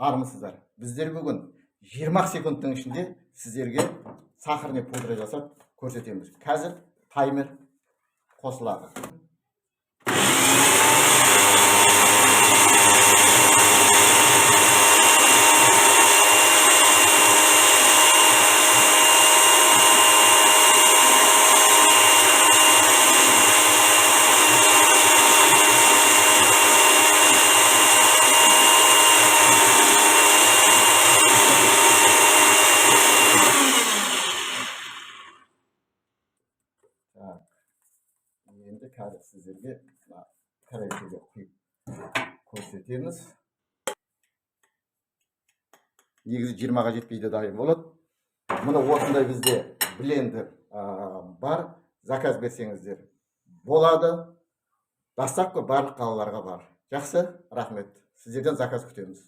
Армысыздар! Біздер бүгін 20 секундтың ішінде сіздерге сахарный пудра жасап көрсетеміз. Қазір таймер қосылады. Так, енді қазір сіздерге мына тарелкаға құйып көрсетеміз. Негізі 20-ға жетпейді, дайын болады. Міне, осындай бізде блендер бар. Заказ берсеңіздер болады. Доставка барлық қалаларға бар. Жақсы, рахмет. Сіздерден заказ күтеміз.